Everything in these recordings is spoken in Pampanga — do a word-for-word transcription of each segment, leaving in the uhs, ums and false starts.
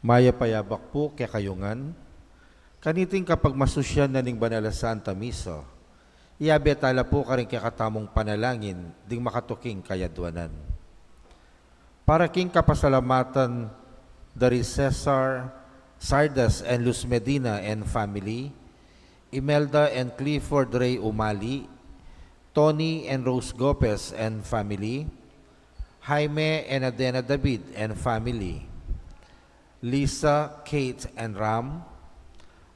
Mayap a yabak pu kekayu ngan. Kaniting kapagmasusyan na ning banal a Santa Misa, iyabe tala pu karing kekatamung panalangin ding makatuking kayadwanan. Para king kapasalamatan da ri Cesar Sardas and Luz Medina and family, Imelda and Clifford Ray Umali, Tony and Rose Gopez and family, Jaime and Adena David and family, Lisa, Kate and Ram,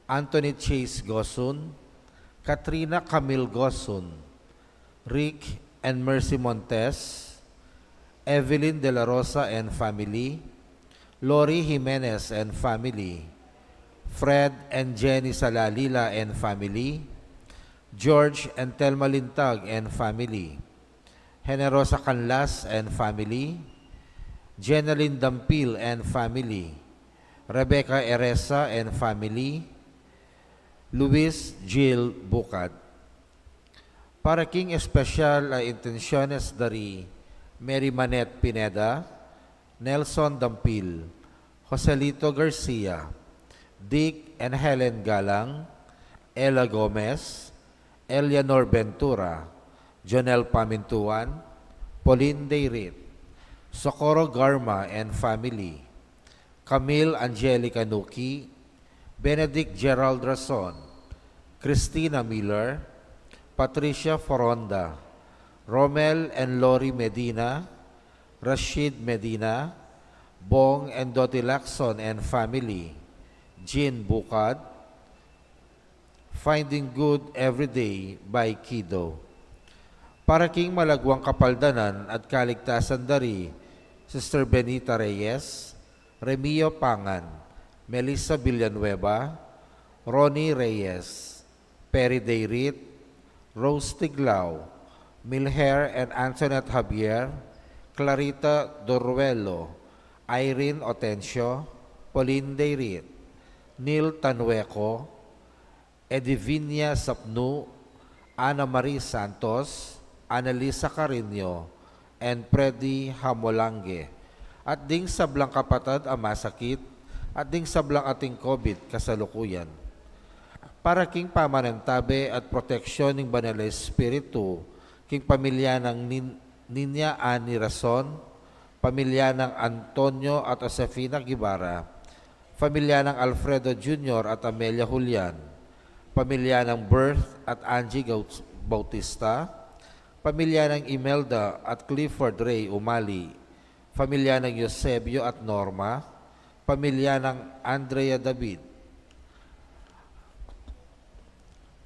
Anthony Chase Gosun, Katrina Camille Gosun, Rick and Mercy Montes, Evelyn De La Rosa and family, Lori Jimenez and family, Fred and Jenny Salalila and family, George and Telma Lintag and family, Generosa Canlas and family, Jenalyn Dampil and family, Rebecca Eresa and family, Luis Gil Bucad. Para king espesyal a intensyones da ri Mary Manette Pineda, Nelson Dampil, Joselito Garcia, Dick and Helen Galang, Ella Gomez, Eleanor Ventura, Jonel Pamintuan, Pauline Dayrit, Socorro Garma and family, Camille Angelica Nuki, Benedict Gerald Rason, Christina Miller, Patricia Foronda, Romel and Lori Medina, Rashid Medina, Bong and Dottie Lacson and family, Jean Bucad, Finding Good Every Day by Kido. Para king malagwang kapaldanan at kaligtasan da ri Sister Benita Reyes, Remio Pangan, Melissa Villanueva, Ronnie Reyes, Perry Dayrit, Rose Tiglao, Milher and Antoinette Javier, Clarita Doruelo, Irene Otencio, Pauline Dayrit, Neil Tanueco, Edivinia Sapnu, Ana Marie Santos, Annalisa Carino, and Freddy Hamolange, at ding sablang kapatad a masakit, at ding sablang ating COVID kasalukuyan. Para king pamanantabe at proteksyon ning Banal a Espiritu, king pamilya nang Nin-, Niña Annie Rason, pamilya nang Antonio at Josefina Guevara, pamilya nang Alfredo Junior at Amelia Julian, pamilya nang Berth at Angie Gaut-, Bautista, pamilya nang Imelda at Clifford Ray Umali, pamilya nang Eusebio at Norma, pamilya nang Andrea David.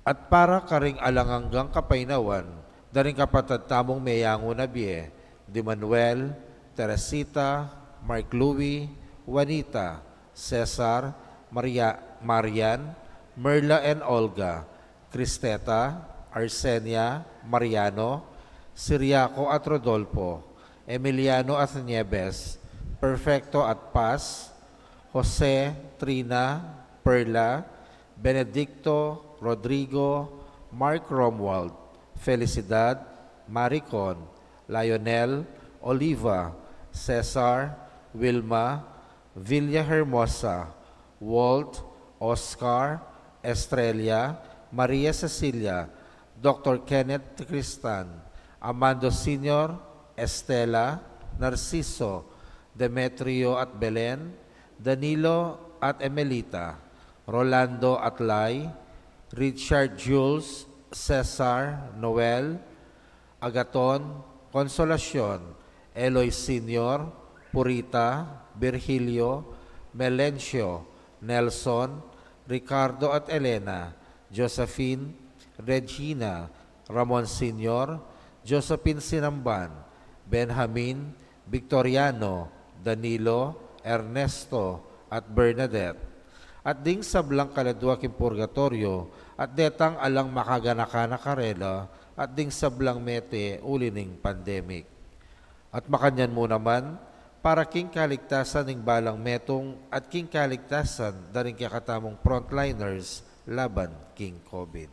At para karing alang anggang kapaynawan da ring kapatad tamung meyangu na bie, di Manuel, Teresita, Mark Louie, Juanita, Cesar, Maria, Marian, Merla and Olga, Cristeta, Arsenia, Mariano, Siriaco at Rodolfo, Emiliano at Nieves, Perfecto at Paz, Jose, Trina, Perla, Benedicto, Rodrigo, Mark Romuald, Felicidad, Maricon, Lionel, Oliva, Cesar, Wilma, Villa Hermosa, Walt, Oscar, Estrella, Maria Cecilia, Doctor Kenneth Tristan, Amando Senior, Estela, Narciso, Demetrio at Belen, Danilo at Emelita, Rolando at Lai, Richard, Jules, Cesar, Noel, Agaton, Consolacion, Eloy Senior, Purita, Virgilio, Melencio, Nelson, Ricardo at Elena, Josephine, Regina, Ramon Senior, Josephine Sinamban, Benjamin, Victoriano, Danilo, Ernesto, at Bernadette, at ding sablang kaladua king purgatoryo, at detang alang makaganaka na karela, at ding sablang mete uli ning pandemic. At makanyan mu naman, para king kaligtasan ning balang metung at king kaligtasan da ring kekatamung frontliners laban king COVID.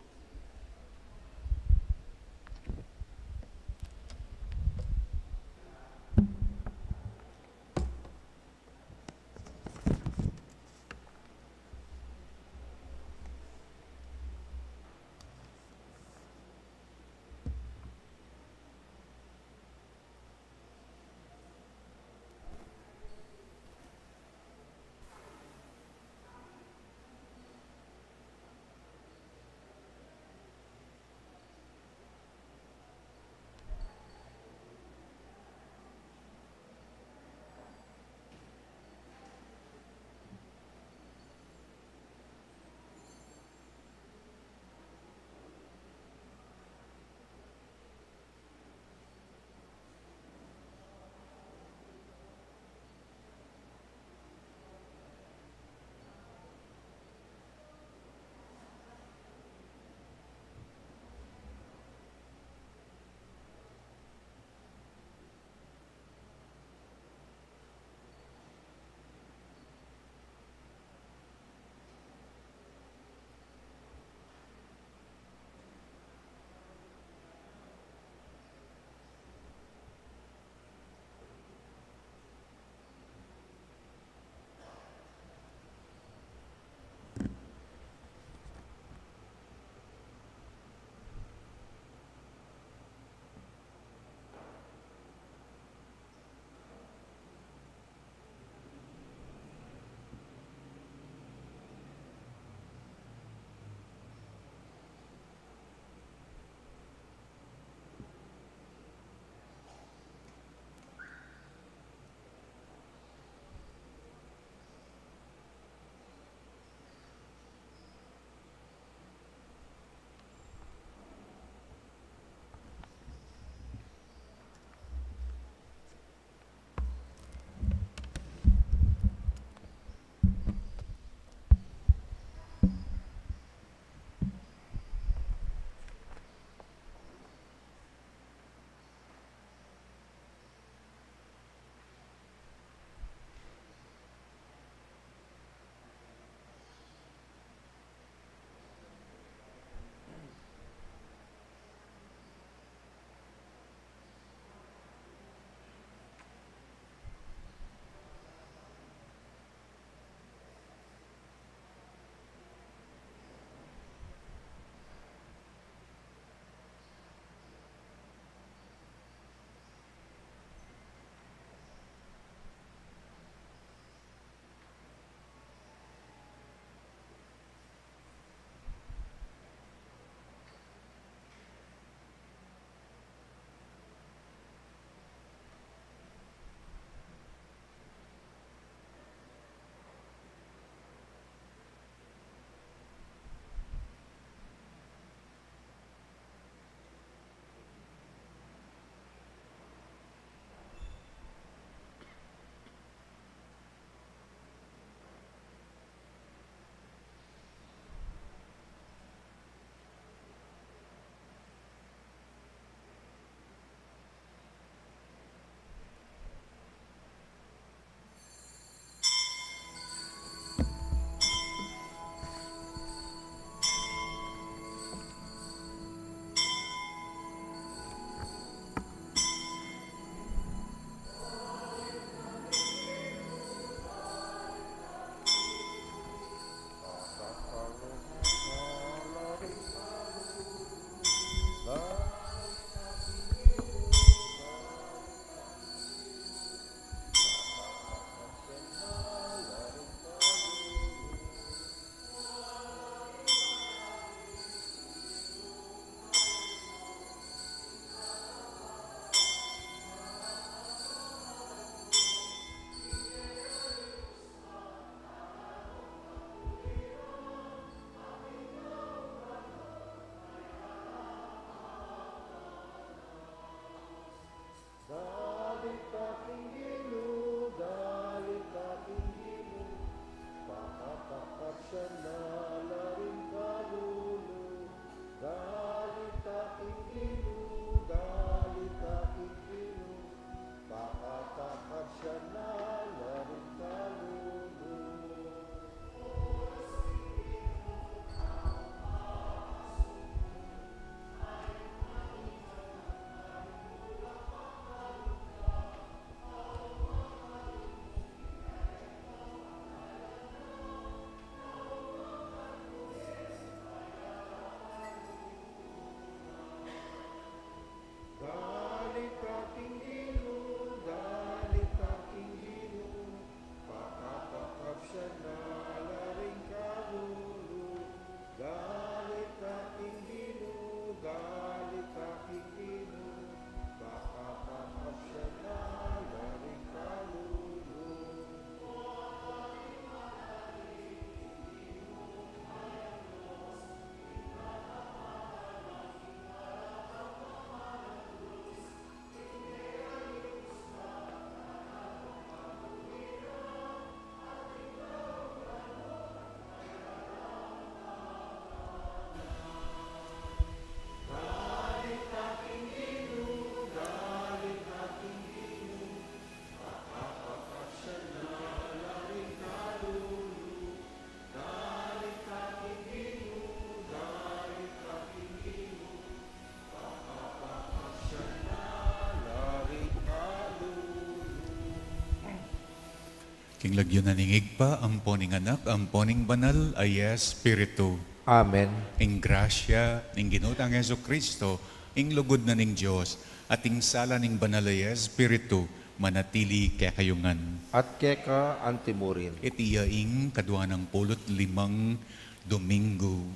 King lagyu na ning Ibpa, ampo ning Anak, ampo ning Banal a Espiritu. Amen. Ing grasya ning Ginu tang Jesucristo, ing lugud na ning Dios, at ing sala ning Banal a Espiritu, manatili kekayu ngan. At keka antimurin. Iti ya ing kadwa nang pulu't limang Domingo.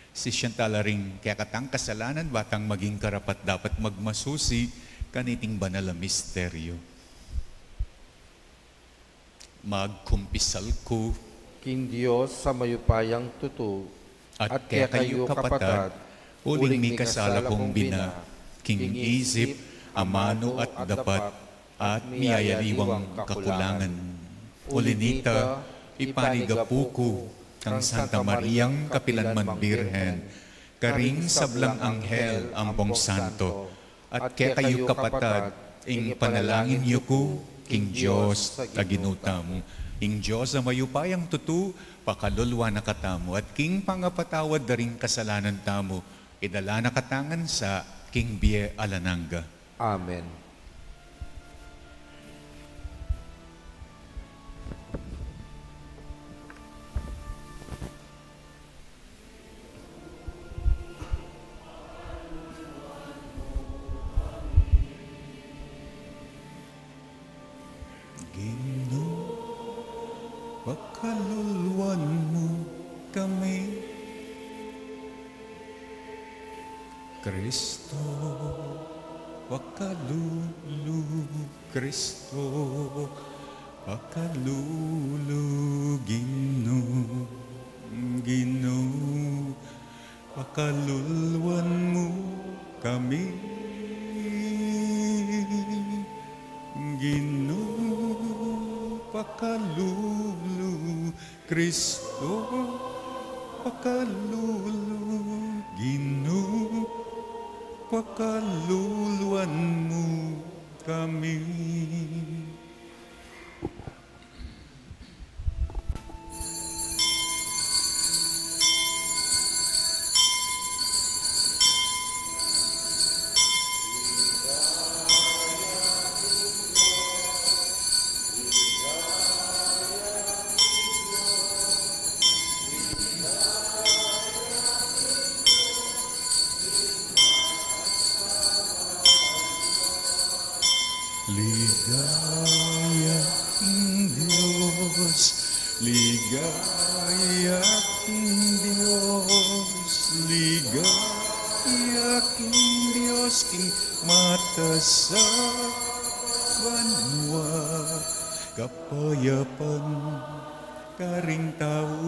Sisian tala ring kekatang kasalanan, ba tang maging karapat-dapat magmasusi kaniting banal a misteryo. Magkumpisal ku king Dios a mayupayang tutu, at kekayu, kapatad, uling mikasala kung bina, king isip, amanu at dapat, at miyayaliwang kakulangan. Uli nita, ipanigapu ku kang Santa Mariang kapilan man Birhen, karing sablang anghel ampong santo, at kekayu, kapatad, ing panalangin yu ku king Dios a Ginu tamu. Ing Dios a mayupayang tutu, pakalulwan na katamu, at king pangapatawad da ring kasalanan tamu, idala na katamu ngan sa king bie alang angga. Amen. Ginu, pakalulwan mu kami. Kristo, pakalulu. Kristo, pakalulu. Ginu, Ginu, pakalulwan mu kami. Ginu, pakalulu. Kristo, pakalulu. Ginu, pakalulwan mu kami. Ligaya king Dios, ligaya king Dios, ligaya king Dios, king matas a banua, kapayapan karing tau,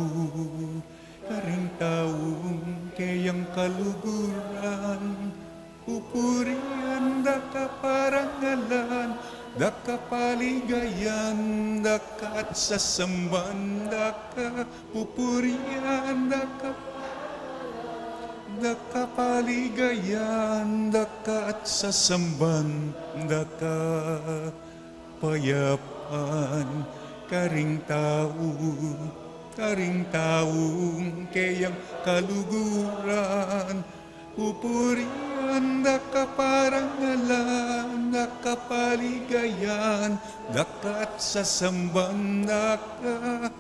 karing taung keyang kaluguran. Pupurian da ka, parangalan da ka, paligayan da ka at sasamban da ka. Pupurian da ka, da ka, paligayan da ka at sasamban da ka. Payapan karing tau, karing taung keyang kaluguran. Pupurian da ka, parangalan da ka, paligayan da ka at sasamban da ka.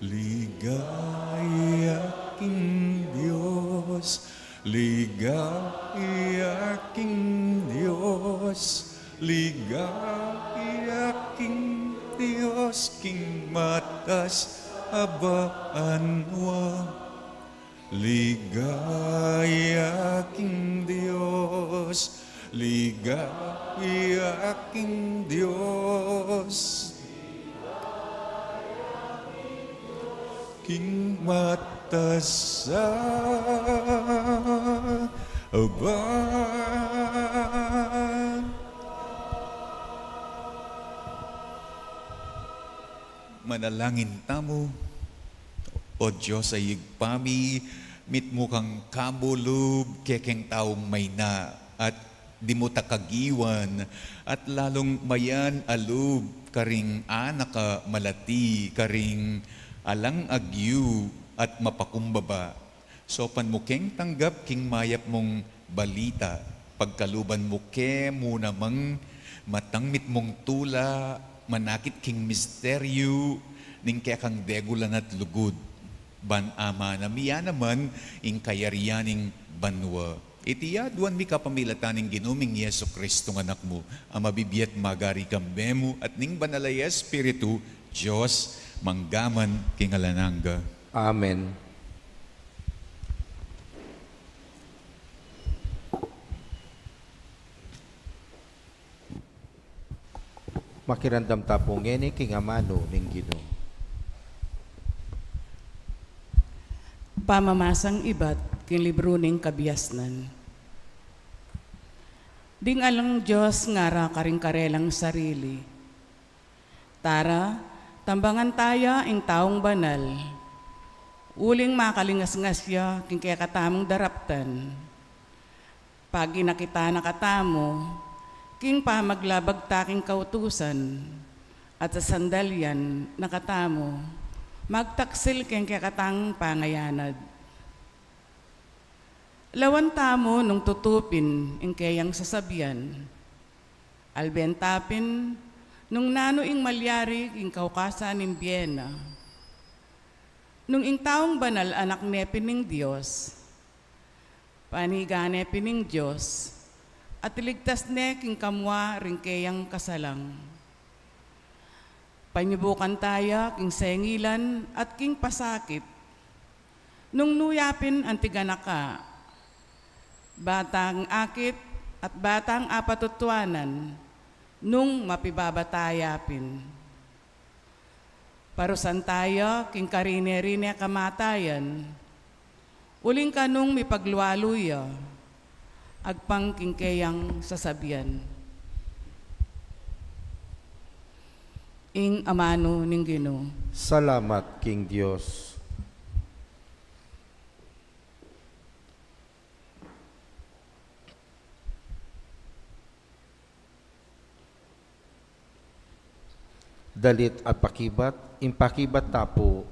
Ligaya king Dios, ligaya king Dios, ligaya king Dios, king matas a banua. Ligaya king Dios, ligaya king Dios, king matas a ban- Manalangin tamu. O Dios a Ibpa mi, mitmu kang kamu lub kekeng taung mayna at dimu ta kagiwan, at lalung mayan a lub karing anak a malati, karing alang agyu at mapakumbaba. Saupan mu keng tanggap king mayap mung balita, pagkaluban mu ke mu namang matangmit mung tula, manakit king misteryu ning kekang degulan at lugud, ban amana mi ya naman ing kayarian ning banua. Iti aduan mi kapamilatan ning Ginu ming Jesucristo nga Anak mu, a mabibie at magari kambe mu at ning Banal a Espiritu, Dios, mangga man king alang angga. Amen. Makiramdam ta pu ngeni king amanu ning Ginu. Pamamasang ibat king libru ning Kabiasnan. Ding alang Dios ngara karing karelang sarili: Tara, tambangan taya ing taung banal, uling makalingasngas ya king kekatamung daraptan. Pag inakit na katamu king pamaglabag ta king kautusan, at sasandalian na katamu magtaksil king kekatang pangayanad. Lawan tamu nung tutu pin ing keyang sasabian. Alben ta pin nung nanu ing malyari king kaukasan ning bie na. Nung ing taung banal anak ne pin ning Dios, panigan ne pin ning Dios, at iligtas ne king kamua ring keyang kasalang. Panyubukan taya king sengilan at king pasakit, nung nu ya pin anti ganaka, batang akit at batang apatutuanan, nung mapibaba taya pin. Parusan taya king karine-rine kamatayan, uling kanung mipaglualu ya, agpang king keyang sasabian. Ing amanu ning Ginu. Salamat king Dios. Dalit at pakibat, ing pakibat ta pu,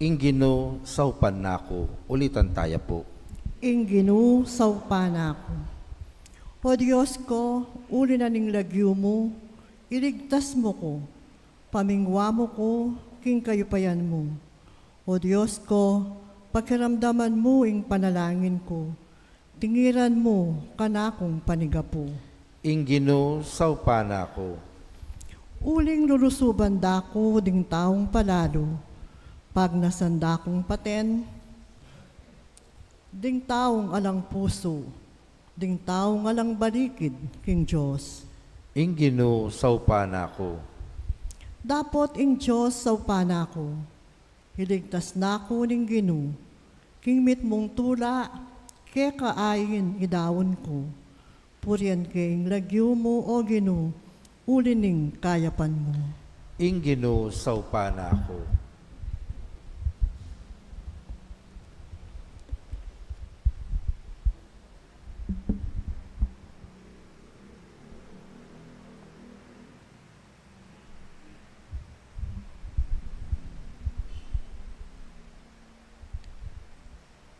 Ing Ginu saupan na ku. Ulitan taya pu. Ing Ginu saupan na ku. O Dios ko, uli na ning lagyu mu, iligtas mu ku, pamingwa mu ku king kayupayan mu. O Dios ko, pakiramdaman mu ing panalangin ku, tingiran mu kanakung panigapu. Ing Ginu saupan na ku. Uling lulusuban da ku ding taung palalu, pagnasan da kung paten ding taung alang pusu, ding taung alang balikid king Dios. Ing Ginu saupan na ku. Dapot ing Dios saupan na ku. Iligtas na ku ning Ginu, king mitmung tula, keka ain idaun ku. Purian ke ing lagyu mu, O Ginu, uli ning kayapan mu. Ing Ginu saupan na ku.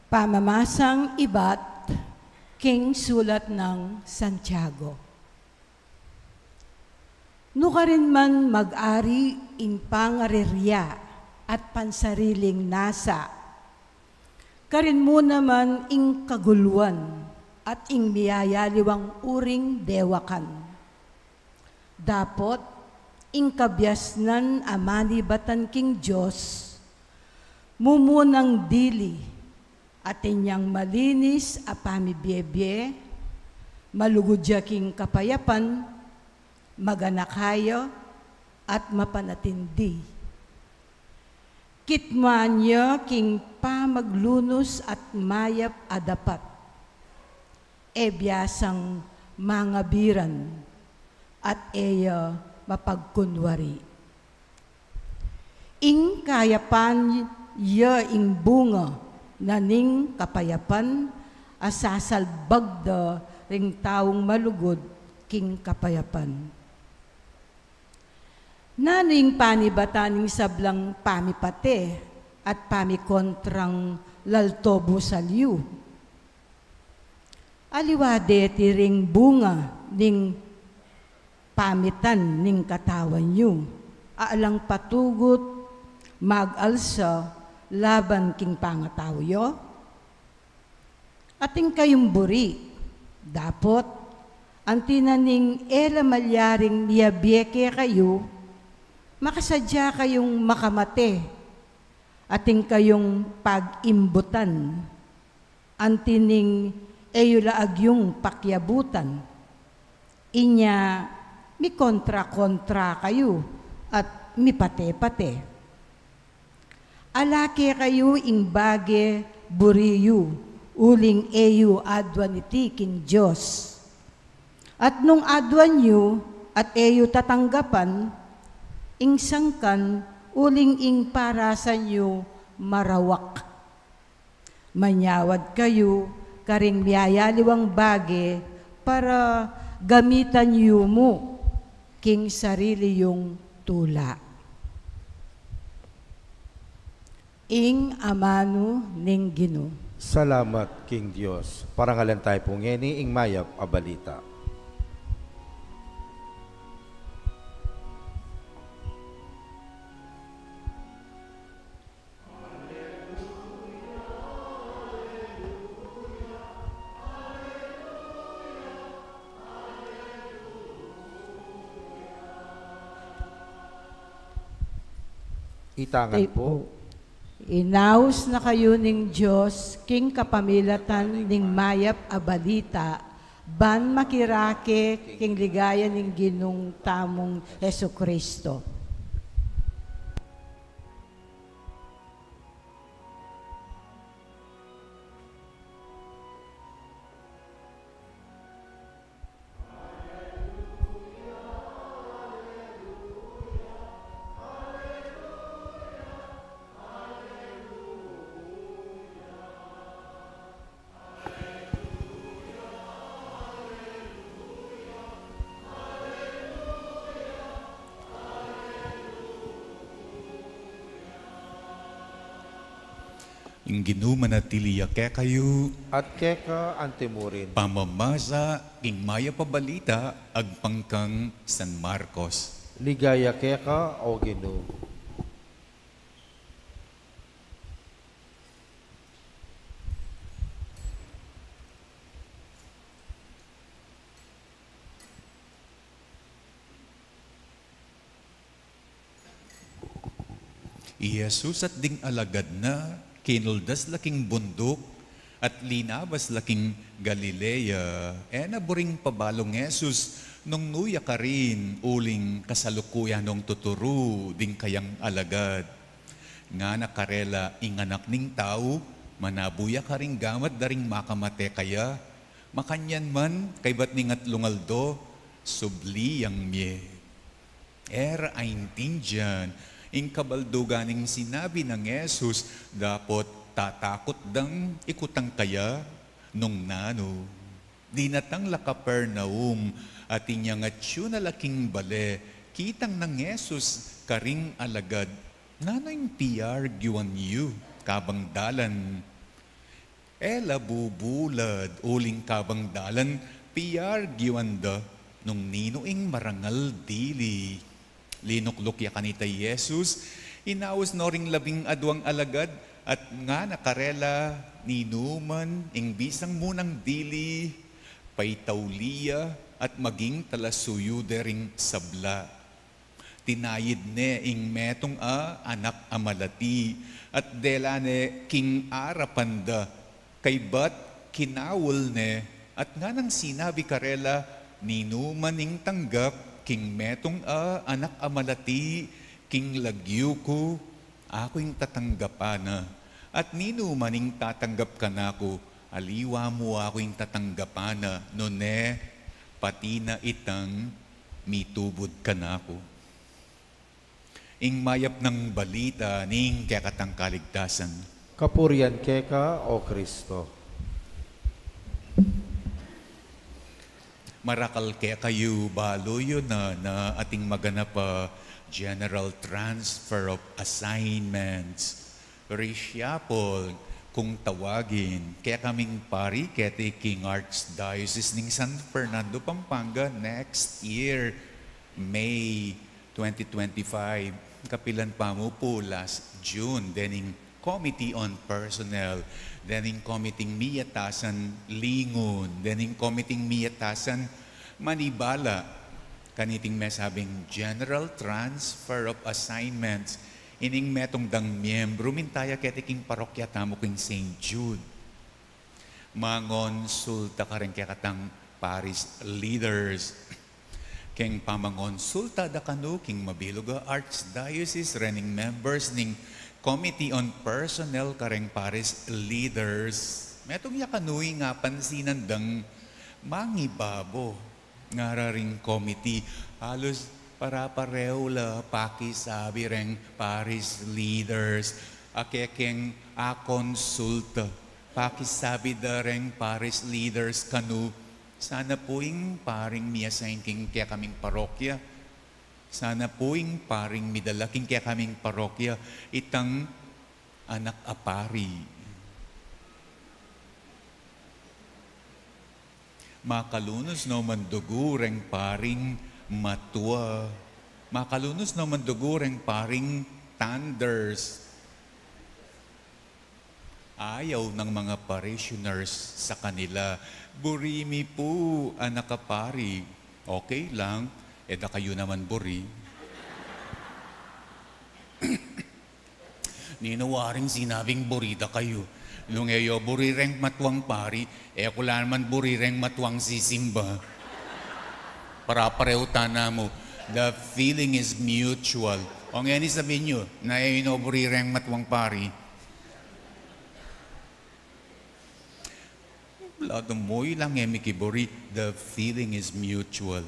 Pamamasang ibat king sulat nang Santiago. Nu karin man mag-ari ing pangarirya at pansariling nasa, karin mu naman ing kaguluan at ing miyayaliwang uring dewakan. Dapot ing kabiasnan a manibatan king Dios, mumunang dili, atin yang malinis a pamibiebie, malugud ya king kapayapan, maganaka ya, at mapanatindi. Kitman ya king pamaglunus at mayap a dapat, e biasang mangabiran, at e ya mapagkunwari. Ing kayapan ya ing bunga na ning kapayapan a sasalbag da ring taung malugud king kapayapan. Nanu ing panibatan ning sablang pamipate at pamikontrang lalto busal yu. Aliwa deti ring bunga ning pamitan ning katawan yu, alang patugut mag-alsa laban king pangatau yu? Atin kayung buri, dapot anti na ning e la malyaring miyabie kekayu, makasadya kayung makamate, atin kayung pag-imbutan, anti ning e yu la agyung pakiabutan. Inya mikontra-kontra kayu at mipate-pate. Ala kekayu ing bage buri yu, uling e yu aduan iti king Dios. At nung aduan yu at e yu tatanggapan, ing sangkan uling ing parasan yu marawak. Manyawad kayu karing miyayaliwang bage para gamitan yu mu king sarili yung tula. Ing amanu ning Ginu. Salamat king Dios. Parangalan tayu pu ngeni ing mayap a balita. Itangan pu. Inaus na kayu ning Dios king kapamilatan ning mayap a balita, ban makirake king ligaya ning Ginung tamung Jesucristo. Ing Ginu manatili ya kekayu. At keka antimurin. Pamamasa king mayap a balita agpang kang San Marcos. Ligaya keka, o Ginu. I Jesus at ding alagad na, kinuldas la king bunduk, at linabas la king Galilea. E na buring pabalung Jesus, nung nu ya karin, uling kasalukuyan nong tuturu ding kayang alagad. Ngana karela, ing Anak ning Tau, manabu ya karing gamat da ring makamate kaya, makanyan man, kaybat ning atlung aldo, subli yang mie. E ra aintindian ing kabaldugan ning sinabi nang Jesus, dapot tatakut dang ikutan kaya nung nanu. Dinatang la Capernaum, at inyang atyu na la king bale, kitang nang Jesus karing alagad, nanu ing piargyuan yu kabang dalan? E la bubulad, uling kabang dalan, piargyuan da nung ninu ing marangal dili. Linukluk ya kanita i Jesus, inaus no ring labing aduang alagad, at ngana karela, ninuman ing bisang mu nang dili, paitauli ya, at maging talasuyu de ring sabla. Tinayid ne ing metung a anak a malati, at dela ne king arapan da, kaybat kinaul ne, at nganang sinabi karela, ninuman ing tanggap king metung a anak a malati king lagyu ku, aku ing tatanggapan na, at ninuman ing tatanggap kanaku, aliwa mu aku ing tatanggapan na, nune pati na itang mitubud kanaku. Ing mayap nang balita ning kekatang kaligtasan. Kapurian keka, O Kristo. Marakal kekayu, balu yu na, na ating maganap a general transfer of assignments, reshuffle, Kung tawagin kekaming pari keti king Archdiocese ning San Fernando, Pampanga, next year, May twenty twenty-five, kapilan pa mu pu, last June, dening Committee on Personnel, dening committee miyatasan Lingon, dening committee miyatasan Manibala, kaniting mesabing general transfer of assignments, ining metung dang miyembru, minta ya keti king parokya tamu king Saint Jude. Mangonsulta kareng kekatang parish leaders. Keng pamangonsulta da kanu king mabilug a archdiocese, rening members ning Committee on Personnel kareng parish leaders, metung ya kanu ing apansinan dang mangibabo. Ngara ring committee, halus para-parehu la pakisabi reng parish leaders, a kekeng akonsulta. Pakisabi da reng parish leaders kanu, sana pu ing paring mi-assign king kekaming parokya, sana pu ing paring midala king kekaming parokya itang anak a pari. Makalunus no man dugu reng paring matua. Makalunus no man dugu reng paring thunders. Ayaw nang mga parishioners sa kanila, "Buri mi pu, anak a pari." Okay lang, e da kayu naman buri. Ninu waring sinabing buri da kayu? Nung e yu buri reng matuang pari, e ku la naman buri reng matuang sisimba. Para-parehu tana mu. The feeling is mutual. O ngeni sabyan yu, na e yu buri reng matuang pari. Lado mu ilang e mi kiburi, the feeling is mutual.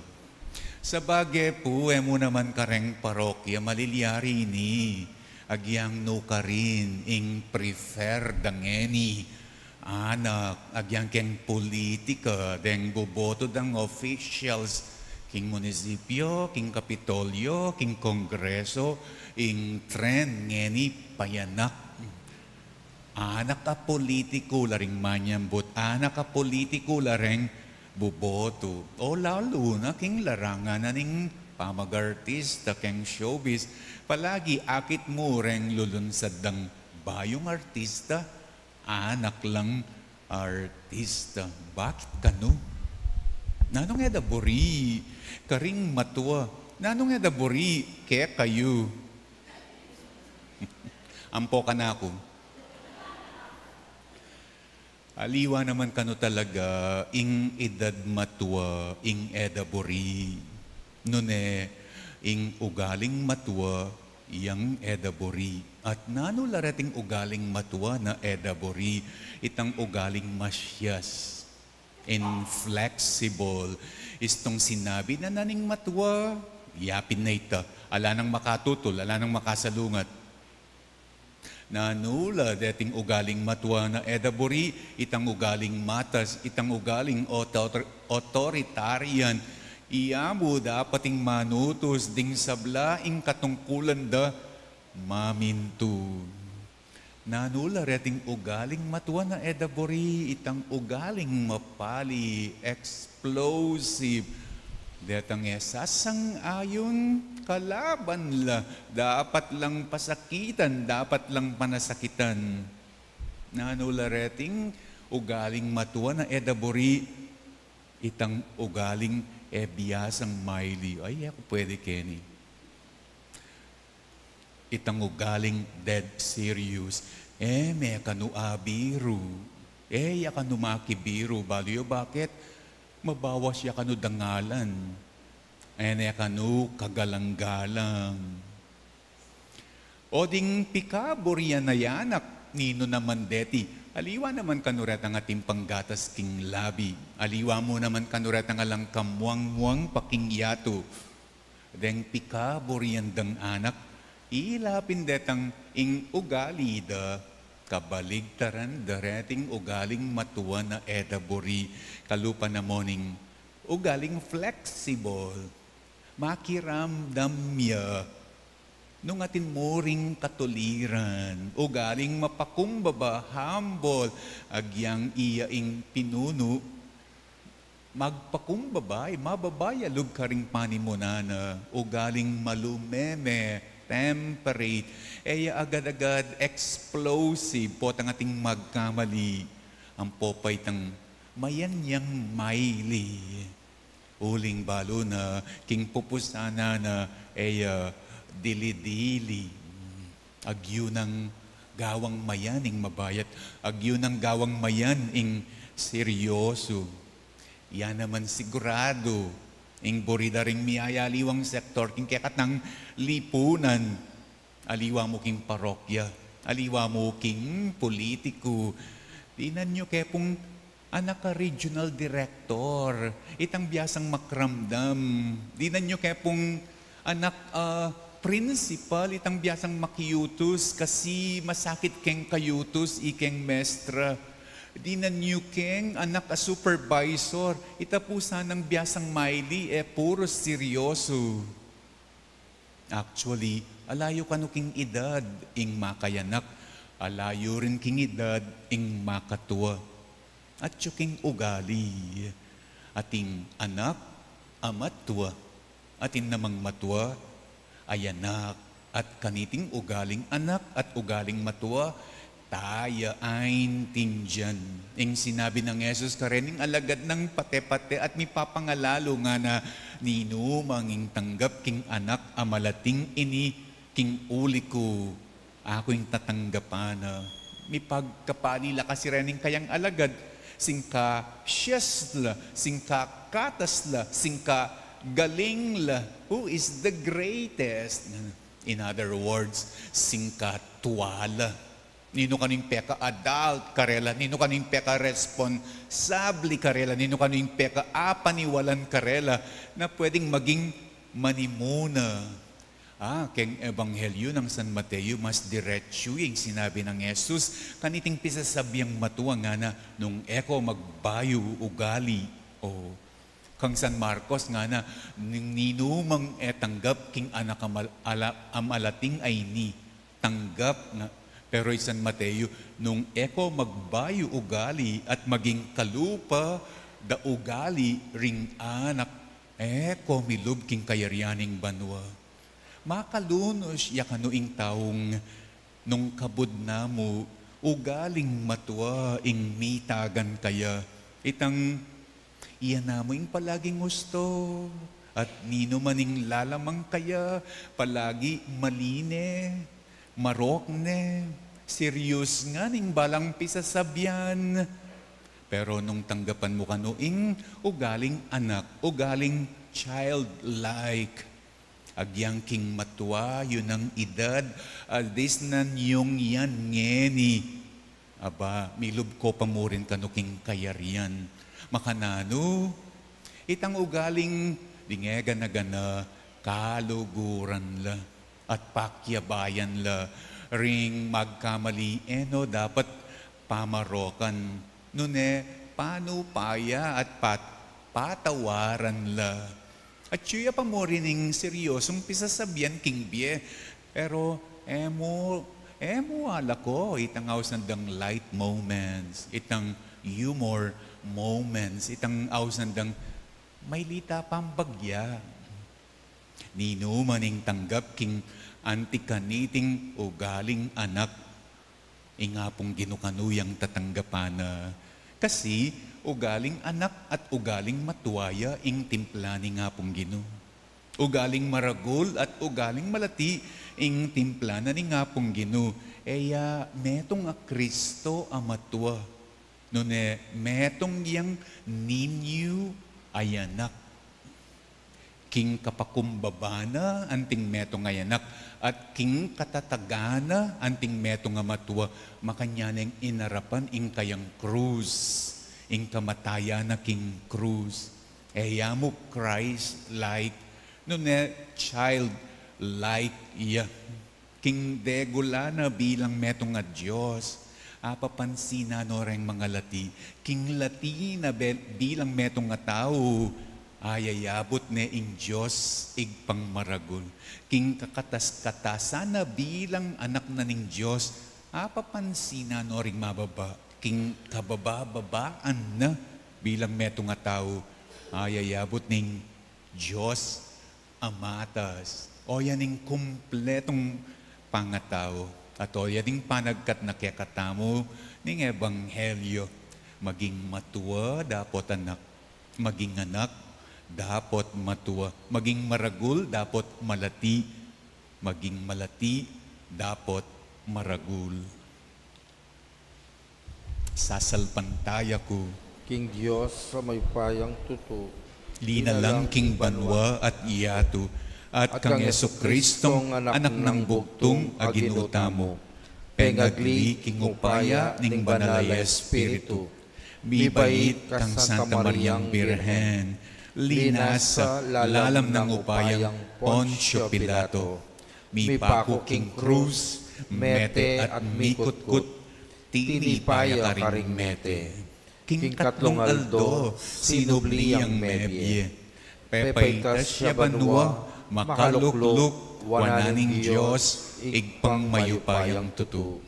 Sabage pu, e mu naman kareng parokya malilyari ini, agyang nukarin ing prefer da ngeni anak, agyang keng pulitika, deng boboto dang officials, king munisipyo, king Kapitolyo, king Kongreso, ing trend ngeni payanak. Anak a politiku la ring manyambut, anak a politiku la reng boboto. O lalu na king larangan na ning pamagartista keng showbiz, palagi akit mu reng lulunsad dang bayung artista, anak lang artista. Bakit kanu? Nanung e da buri karing matua? Nanung e da buri kekayu? Ampo kanaku. Aliwa naman kanu talaga, ing edad matua ing e da buri. Nune, ing ugaling matua yang e da buri. At nanu la reting ugaling matua na e da buri? Itang ugaling masyas, inflexible. Istung sinabi na na ning matua, yapin na ita. Ala nang makatutul, ala nang makasalungat. Nanu la deting ugaling matua na e da buri? Itang ugaling matas, itang ugaling author-, authoritarian. Iya mu dapat ing manutus ding sabla ing katungkulan da mamintu. Nanu la reting ugaling matua na e da buri? Itang ugaling mapali, explosive. Detang e sasang-ayun, kalaban la, dapat lang pasakitan, dapat lang panasakitan. Nanu la reting ugaling matua na e da buri? Itang ugaling e biasang maili. Ay, e ku pwede keni. Itang ugaling dead serious. E me kanu abiru. E ya kanu makibiru. Balu yu bakit? Mabawas ya kanu dangalan. E ne kanu kagalang-galang. O ding pikaburian a anak, ninu naman deti? Aliwa naman kanu retang atin panggatas king labi. Aliwa mu naman kanu retang alang kamuang-muang pa king yatu. Deng pikaburian dang anak, ila pin detang ing ugali da, kabaligtaran da reting ugaling matua na e da buri. Kalupa na mu ning ugaling flexible, makiramdam ya. Nung atin mu ring katuliran, ugaling mapakumbaba, humble, agyang iya ing pinunu, magpakumbaba, mababa ya lub karing panimunan na, ugaling malumeme, temperate, e ya agad-agad explosive, potang atin magkamali, ampo pa itang mayan yang maili. Uling balu na, king pupusanan na, e ya dili-dili. Agyu nang gawang mayan ing mabayat, agyu nang gawang mayan ing seryoso. Ya naman sigurado, ing buri da ring miyayaliwang sektor, king kekatang lipunan, aliwa mu king parokya, aliwa mu king pulitiku. Dinan yu ke pung anak a regional director, itang biasang makramdam. Dinan yu ke pung anak a principal, itang biasang makiutus, kasi masakit keng kayutus, ikeng mestra. Dinan yu keng anak a supervisor, ita pu sanang biasang maili, e puru seryoso. Actually, ala yu kanu king edad ing makayanak, ala yu rin king edad ing makatua. Atyu king ugali, atin anak a matua, atin namang matua a anak, at kaniting ugaling anak at ugaling matua, taya aintindian ing sinabi nang Jesus karening alagad nang pate-pate at mipapangalalu ngana, ninumang ing tanggap king anak a malating ini king uli ku, aku ing tatanggapan na. Mipagkapali la kasi rening kayang alagad, singka siyas la, singka katas la, singka galing la, who is the greatest? In other words, singka tua la. Ninu kanu ing peka-adult karela, ninu kanu ing peka-responsable karela, ninu kanu ing peka-apaniwalan karela, na pwedeng maging manimuna. Ah, keng Ebanghelyo nang San Mateo, mas diretsu ing sinabi nang Jesus, kaniting pisasabiang matua ngana, nung e ko magbayu ugali, o kang San Marcos ngana, ning ninumang e tanggap king anak a mal-, ala-, a malating a ini, tanggap nga. Pero i San Mateo, nung e ko magbayu ugali at maging kalupa da ugali ring anak, e ko milub king kayarian ning banua. Makalunus ya kanu ing taung nung kabud na mu ugaling matua ing mitagan kaya. Itang iya na mu ing palaging usto, at ninu man ing lalamang kaya, palagi maline, marok ne, serious ngan ing balang pisasabian. Pero nung tanggapan mu kanu ing ugaling anak, ugaling childlike, agyang king matua yu nang edad, a disnan yung yan ngeni. Aba, milub ko pa mu rin kanu king kayarian. Makananu, itang ugaling ding e gana-gana, kaluguran la, at pakyabayan la, ring magkamali e no dapat pamarokan, nune panupa ya at pat-, patawaran la. At yu ya pa mu rin ing seryosung pisasabian king bie. Pero e mu, e mu alako itang ausan dang light moments, itang humor moments, itang ausan dang maylita pang bagya. Ninu man ing tanggap king anti kaniting ugaling anak, ing Apung Ginu kanu yang tatanggapan na. Kasi ugaling anak at ugaling matua ya ing timpla ning Apung Ginu. Ugaling maragul at ugaling malati ing timpla na ning Apung Ginu. E ya metung a Kristo a matua, nune metung yang ninyu a anak. King kapakumbaba na anting metung a anak, at king katatagan na anting metung a matua, makanyan neng inarapan ing kayang krus, ing kamatayan na king krus. E ya mu Christ-like, nune child-like ya. King degula na bilang metung a Dios, apapansinan no reng mangalati. King lati na be-, bilang metung a tau, Ayayabut ne ing Dios, Ibpang maragul. King kakatas-katasan na bilang anak na ning Dios, apapansinan no ring mababa. King kababa-babaan na bilang metung a tau, ayayabut ning Dios a matas. Oyan ing kumpletung pangatau. At oyan ing panagkat na kekatamu ning ebanghelyo. Maging matua, dapot anak. Maging anak, dapot matua. Maging maragul, dapot malati. Maging malati, dapot maragul. Sasalpantaya ku king Dios a mayupayang tutu, linalang king banua at yatu, at kang Jesucristong Anak nang bugtung a Ginu tamu, pengagli king upaya ning Banal a Espiritu, mibait kang Santa Mariang Birhen, linasa lalam nang upayang Poncio Pilato, mipaku king krus, mete at mikutkut, tinipa ya karing mete. King katlung aldo, sinubli yang mebie. Pepaitas ya banua, makalukluk wanan ning Dios, Ibpang mayupayang tutu.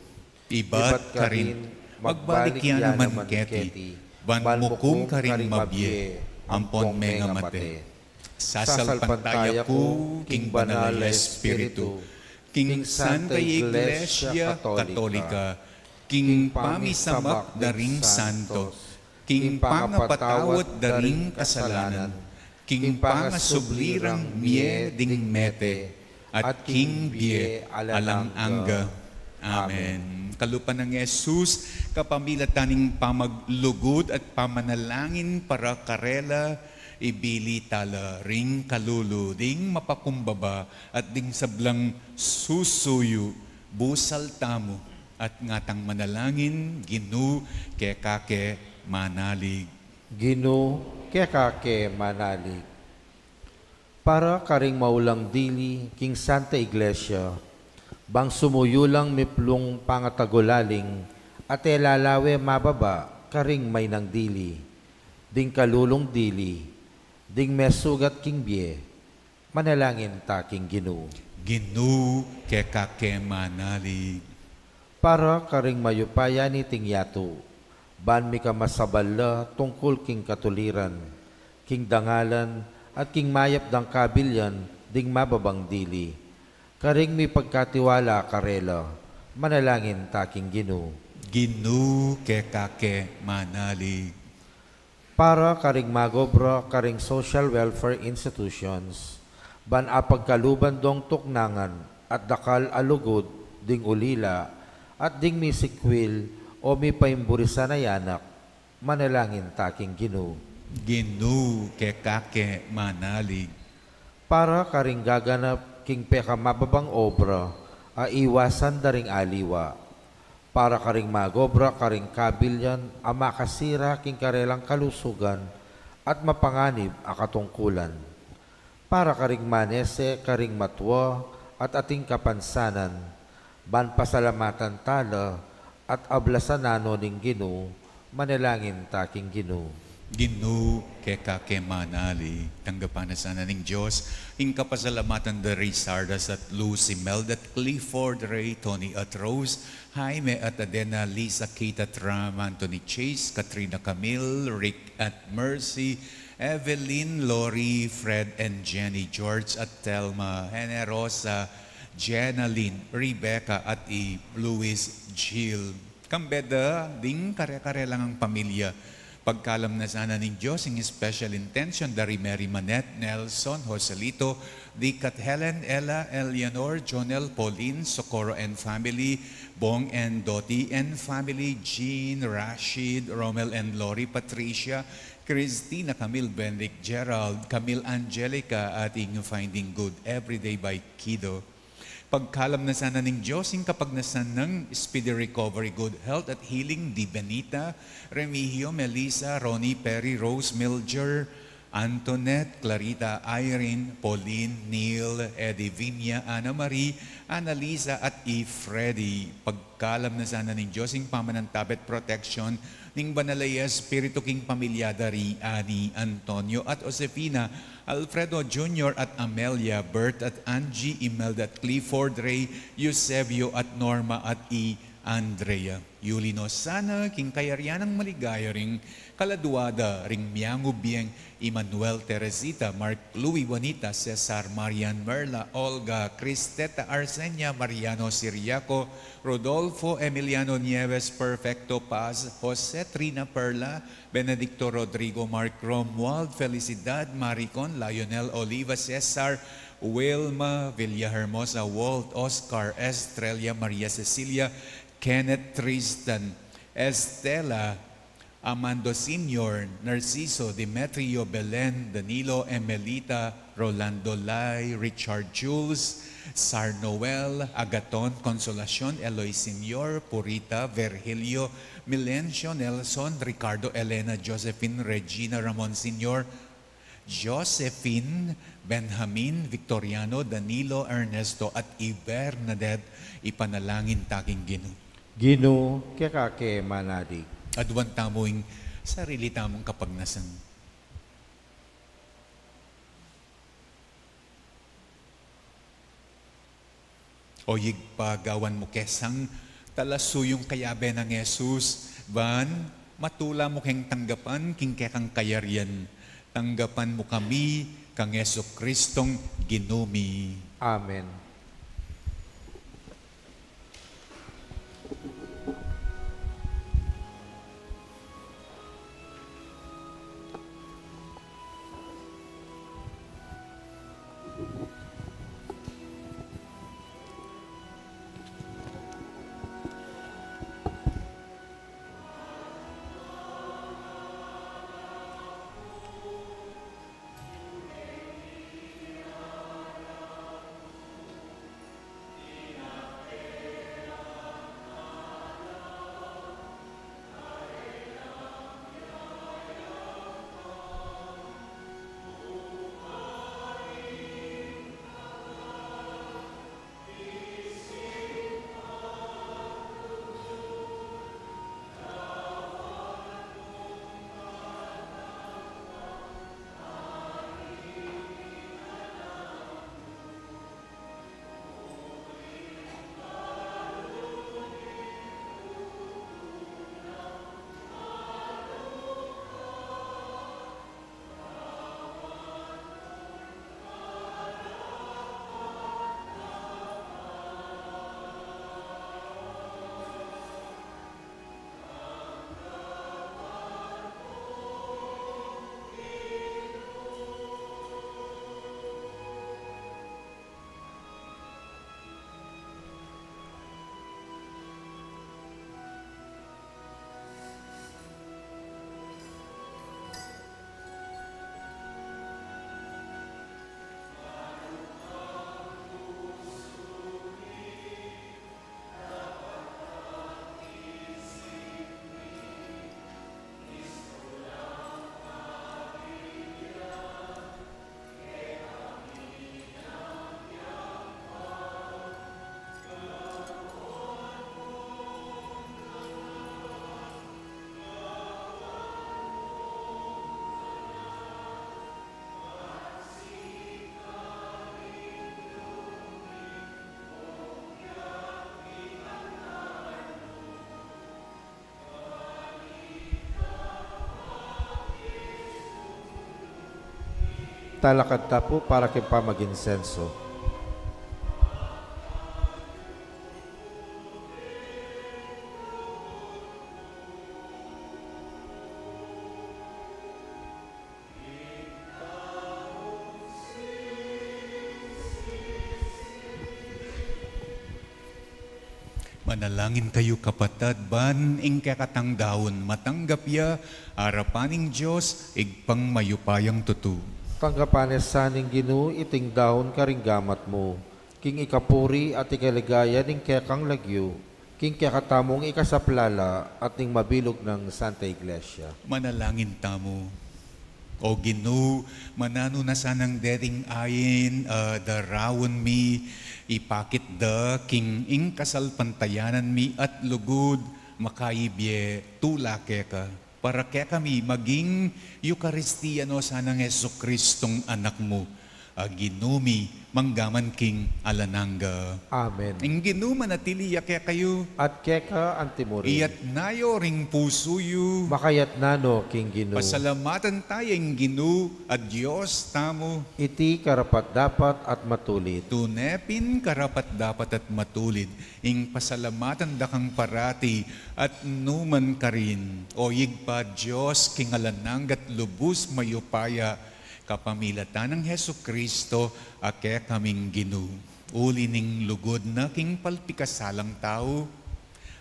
Ibat karin, magbalik ya naman keti, ban mukum karing mabie ampon mengamate. Sasalpantaya ku king Banal a Espiritu, king Santa Iglesia Katolika, king pamisamak da ring santos, king pangapatawad da ring kasalanan, king pangasubli rang mie ding mete, at king bie alang angga. Amen. Kalupa nang Jesus, kapamilatan ning pamaglugud at pamanalangin para karela, ibili tala ring kalulu ding mapakumbaba at ding sablang susuyu, busal tamu at ngatang manalangin, Ginu, keka ke manalig. Ginu, keka ke manalig. Para karing maulang dili king Santa Iglesia, bang sumuyu lang miplung pangatagulaling at e lalawe mababa karing mainang dili, ding kalulung dili, ding mesugat king bie, manalangin ta king Ginu. Ginu, keka ke manalig. Para karing mayupaya niting yatu, ban mikamasabal la tungkul king katuliran, king dangalan, at king mayap dang kabilyan ding mababang dili. Karing mipagkatiwala karela, manalangin ta king Ginu. Ginu, keka ke manalig. Para karing magobra karing social welfare institutions, ban apagkaluban dong tuknangan at dakal a lugud ding ulila at ding misikwil o mipaimburisan a anak, manalangin ta king Ginu. Ginu, keka ke manalig. Para karing gaganap king pekamababang obra a iwasan da ring aliwa. Para karing magobra karing kabilyan a makasira king karelang kalusugan at mapanganib a katungkulan. Para karing manese karing matua at ating kapansanan, ban pasalamatan tala at ablasan na no ning Ginu, manalangin ta king Ginu. Ginu, keka ke manalig. Tanggapan na sana ning Dios ing kapasalamatan da ri Sardas at Lucy Meld at Clifford, Ray, Tony at Rose, Jaime at Adena, Lisa, Kate at Ram, Anthony, Chase, Katrina, Camille, Rick at Mercy, Evelyn, Lori, Fred and Jenny, George at Thelma, Generosa, Jenalyn, Rebecca at i Luis, Jill. Kambe da ding kare-kare lang a pamilya. Pagkalam na sana ning Dios ing special intention da ri Mary Manette, Nelson, Joselito, Dick at Helen, Ella, Eleanor, Jonel, Pauline, Socorro and family, Bong and Dottie and family, Jean, Rashid, Romel and Lori, Patricia, Christina, Camille, Benedict, Gerald, Camille, Angelica, at ing Finding Good Everyday by Kido. Pagkalam na sana ning Dios ing kapagnasan nang speedy recovery, good health at healing di Benita, Remigio, Melissa, Ronnie, Perry, Rose, Milger, Antoinette, Clarita, Irene, Pauline, Neil, Eddie, Vinia, Ana Marie, Annalisa, at i Freddy. Pagkalam na sana ning Dios ing pamanantabe at proteksyon ning Banal a Espiritu king pamilya da ri Ani, Antonio, at Josefina, Alfredo Junior at Amelia, Bert at Angie, Imelda at Clifford, Ray, Eusebio at Norma, at i Andrea. Yuli no sana king kayarian nang maligaya ring kaladua da ring miangu bieng Emmanuel, Teresita, Mark, Louis, Juanita, Cesar, Marian, Merla, Olga, Cristeta, Arsenia, Mariano, Siriaco, Rodolfo, Emiliano, Nieves, Perfecto, Paz, Jose, Trina, Perla, Benedicto, Rodrigo, Mark, Romuald, Felicidad, Maricon, Lionel, Oliva, Cesar, Wilma, Villahermosa, Walt, Oscar, Estrella, Maria Cecilia, Kenneth, Tristan, Estela, Amando Senior, Narciso, Demetrio, Belen, Danilo, Emelita, Rolando, Lai, Richard, Jules, Sar Noel, Agaton, Consolacion, Eloy Senior, Purita, Virgilio, Milencio, Nelson, Ricardo, Elena, Josephine, Regina, Ramon Senior, Josephine, Benjamin, Victoriano, Danilo, Ernesto, at i Bernadette. Ipanalangin ta king Ginu. Ginu, keka ke manadig. Aduan tamu ing sarili tamung kapagnasan. O Ibpa, gawan mu ke sang talasuyu ning kayabe nang Jesus, ban matula mu keng tanggapan king kekang kayarian. Tanggapan mu kami kang Jesucristong Ginu mi. Amen. Talakad ta pu para king pamaginsenso. Manalangin kayu, kapatad, ban ing kekatang daun matanggap ya arapan ning Dios, Ibpang mayupayang tutu. Tanggapan na sa ning Ginu iting daun karing gamat mu, king ikapuri at ikaligaya ning kekang lagyu, king kekatamung ikasaplala at ning mabilug nang Santa Iglesia. Manalangin tamu. O Ginu, mananu na sanang deting ain, a, daraun mi, ipakit da king ing kasalpantayanan mi at lugud, makaibie tula keka. Para kekami maging Eukaristia no sanang Jesucristong Anak mu, a Ginu mi, mangga man king alang angga. Amen. Ing Ginu manatili ya kekayu. At keka antimurin. Iyatna yu ring pusu yu. Makayatna no king Ginu. Pasalamatan taya ing Ginu a Dios tamu. Iti karapat-dapat at matulid. Tune pin karapat-dapat at matulid ing pasalamatan da kang parati at numan karin, O Ibpa, Dios king alang angga't lubus mayupaya, kapamilatan nang Jesucristo a kekaming Ginu. Uli ning lugud na king palpikasalang tau,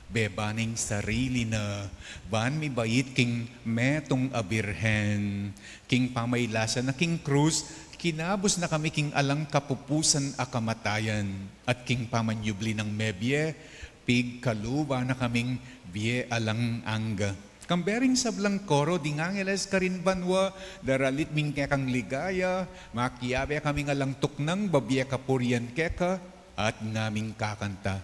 beba ning sarili na, ban mibait king metung a Birhen, king pamailasa na king krus, kinabus na kami king alang kapupusan a kamatayan, at king pamanyubli nang mebie, pigkalub na kaming bie alang angga. Kambe ring sablang koro ding angeles karin banua, daralit mi ing kekang ligaya, makiabe kaming alang tuknang babie kapurian keka, at ngaming kakanta.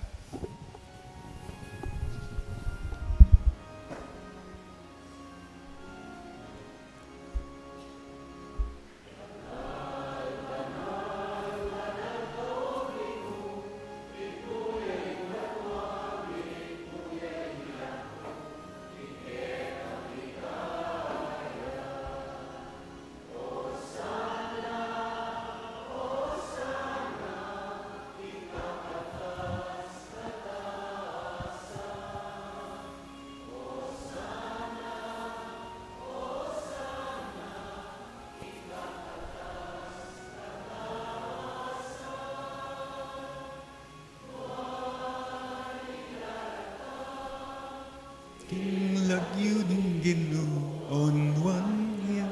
King lagyu ning Ginu, onuan ya,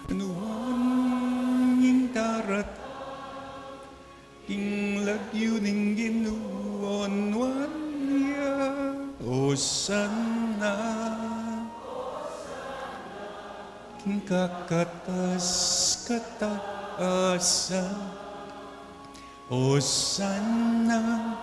onuan ing daratang. King lagyu ning Ginu, onuan ya, Osana. King kakatas-katasan, Osana.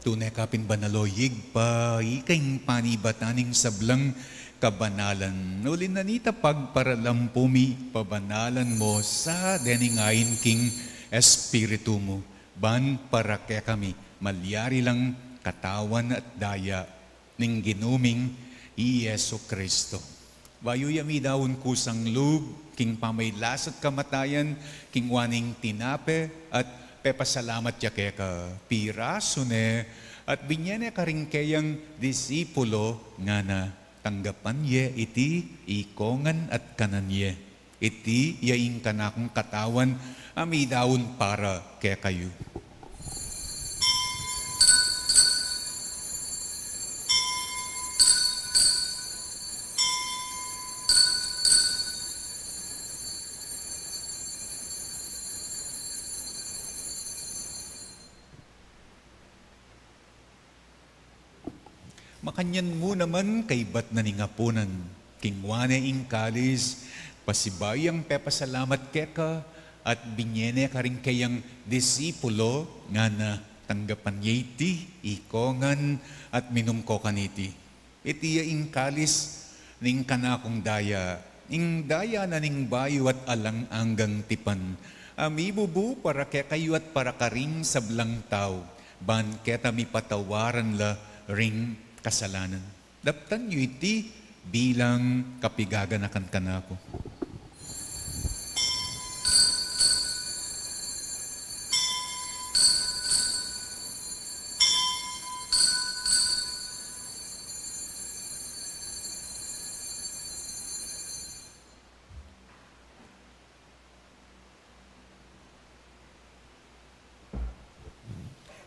Tune ka pin banal, o Ibpa, ika ing panibatan ning sablang kabanalan. Uli na nita pagparalampu mi, pabanalan mu sa dening ain king Espiritu mu, ban para kekami malyari lang katawan at daya ning Ginu ming i Jesucristo. Bayu ya midaun kusang lub king pamailasa't kamatayan, kinua ne ing tinape at pepasalamat ya keka, pirasu ne at binie ne karing keyang disipulo, ngana: Tanggapan ye iti ikongan at kanan ye. Iti ya ing kanakung katawan a midaun para kekayu. Makanyan mu naman, kaybat na ning apunan, kinua ne ing kalis, pasibayu yang pepasalamat keka, at binie ne karing keyang disipulo, ngana: Tanggapan ye iti ikongan at minum ko kaniti. Iti ya ing kalis ning kanakung daya, ing daya na ning bayu at alang anggang tipan, a mibubu para kekayu at para karing sablang tau, ban keta mipatawaran la ring kasalanan. Daptan yu iti bilang kapigaganakan kanaku.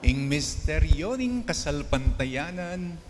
Ing misteryo ning kasalpantayanan.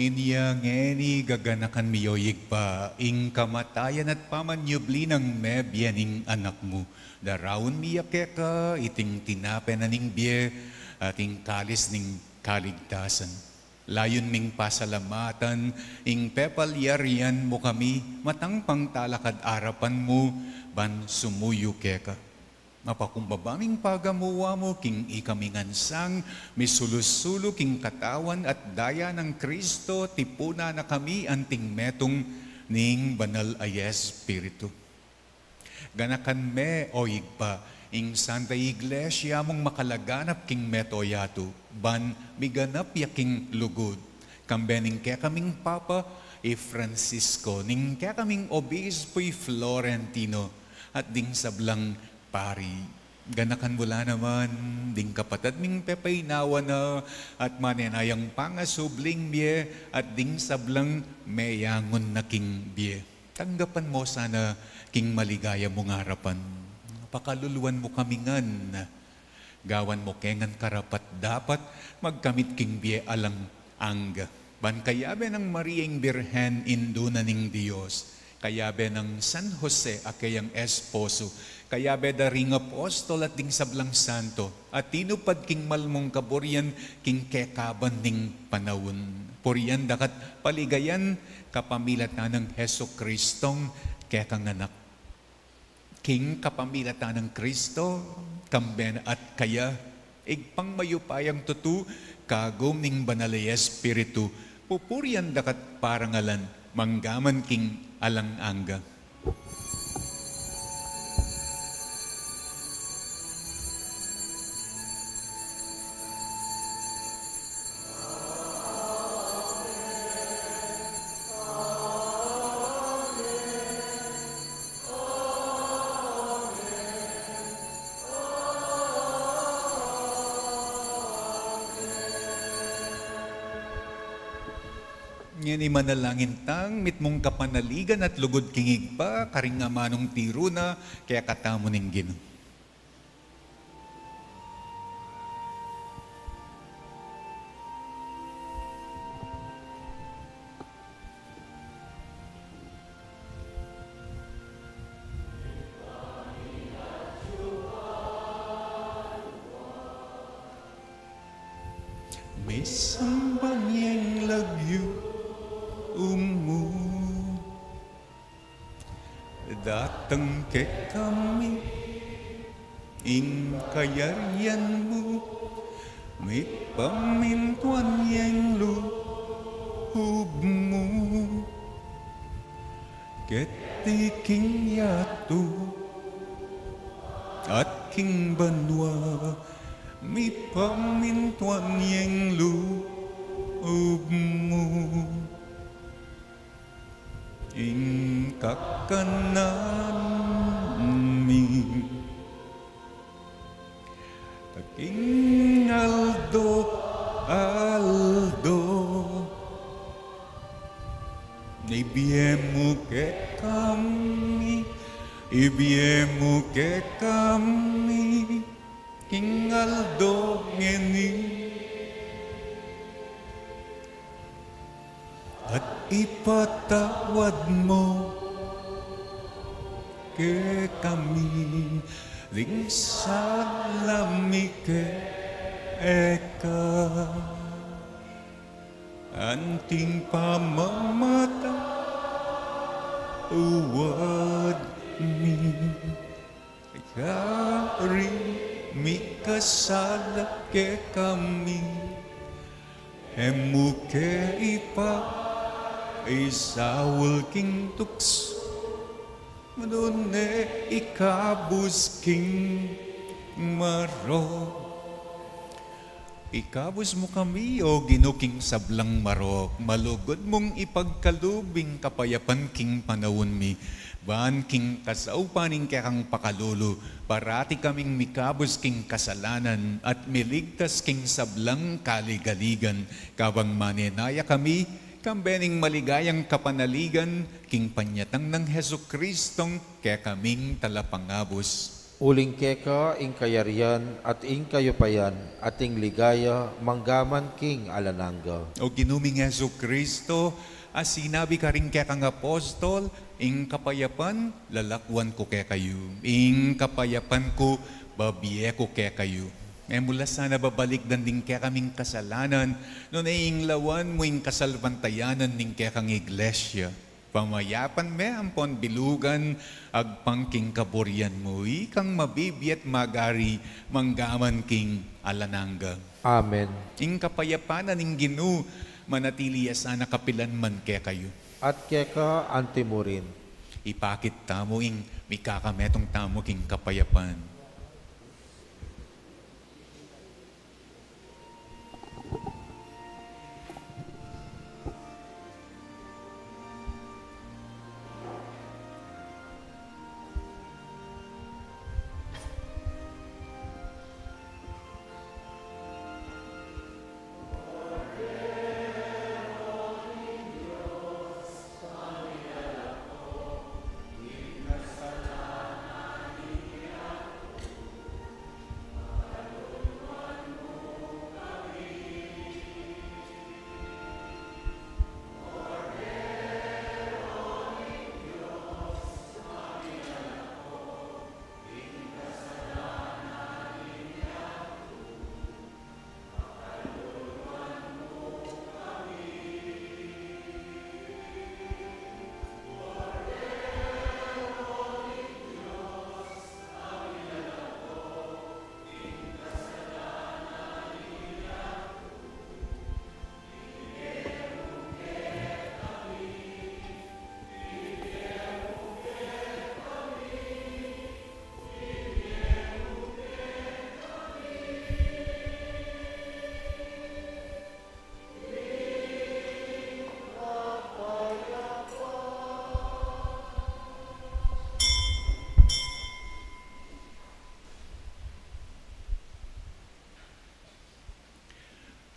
Inya ngeni gaganakan mi, o Ibpa, ing kamatayan at pamanyubli nang mebie ning Anak mu. Daraun mi ya keka iting tinape na ning bie at ing kalis ning kaligtasan. Layun ming pasalamatan ing pepalyarian mu kami matang pangtalakad arapan mu ban sumuyu keka. Mapakumbaba ming pagamuan mu king ikami ngan sang misulu-sulu king katawan at daya nang Kristo, tipunan na kami anting metung ning Banal a Espiritu. Ganakan me, o Ibpa, ing Santa Iglesia mung makalaganap king mabilug a yatu, ban miganap ya king lugud. Kambe ning kekaming Papa, i Francisco, ning kekaming Obispo, i Florentino, at ding sablang pari. Ganakan mu la naman ding kapatad ming pepaynawa na at manenayang pangasubling bie at ding sablang meyangun na king bie. Tanggapan mu sana king maligaya mung arapan. Pakaluluan mu kami ngan. Gawan mu ke ngan karapat-dapat magkamit king bie alang angga. Ban kayabe nang Maria ing Birhen, Indu na ning Dios, kayabe nang San Jose a keyang esposo, kayabe da ring apostol at ding sablang santo a tinupad king mal mung kaburian king kekaban ning panaun, purian da ka at paligayan kapamilatan nang Jesucristong kekang Anak. King kapamilatan nang Kristo, kambe na at kaya, Ibpang mayupayang tutu, kagum ning Banal a Espiritu, pupurian da ka at parangalan, mangga man king alang angga. Ngeni manalangin tang mitmung kapanaligan at lugud king Ibpa, karing amanung tiru na kekatamu ning Ginu. Misamban yang lagyu mu. Datang kekami ing kayarian mu, mipamintuan yang lub mu, keti king yatu at king banua, mipamintuan yang lub mu. Ing kakanan mi king aldo-aldo, ibie mu kekami, ibie mu kekami king aldo ngeni. At ipatawad mu kekami ding sala mi keka, anti ing pamamatawad mi karing mikasala kekami. E mu ke ipaisaul king tuksu, nune ikabus king marok. Ikabus mu kami, O Ginu, king sablang marok, malugud mung ipagkalub ing kapayapan king panaun mi, ban king kasaupan ning kekang pakalulu, parati kaming mikabus king kasalanan at miligtas king sablang kaligaligan, kabang manenaya kami kambe ning maligayang kapanaligan king panyatang nang Jesucristong kekaming Talapangabus. Uling keka ing kayarian at ing kayupayan at ing ligaya manggaman king alang angga. O Ginu ming Jesucristo, a sinabi karing kekang apostol, ing kapayapan lalakwan ku kekayu, ing kapayapan ku babie ku kekayu. E mu la sana babalikdan ding kekaming kasalanan, nune inglawan mu ing kasalpantayanan ning kekang Iglesia. Pamayapan me ampon bilugan agpang king kaburian mu, ikang mabibie at magari manggaman king alang angga. Amen. Ing kapayapan na ning Ginu manatili ya sana kapilan man kekayu. At keka anti mu rin. Ipakit tamu ing mikakametung tamu king kapayapan.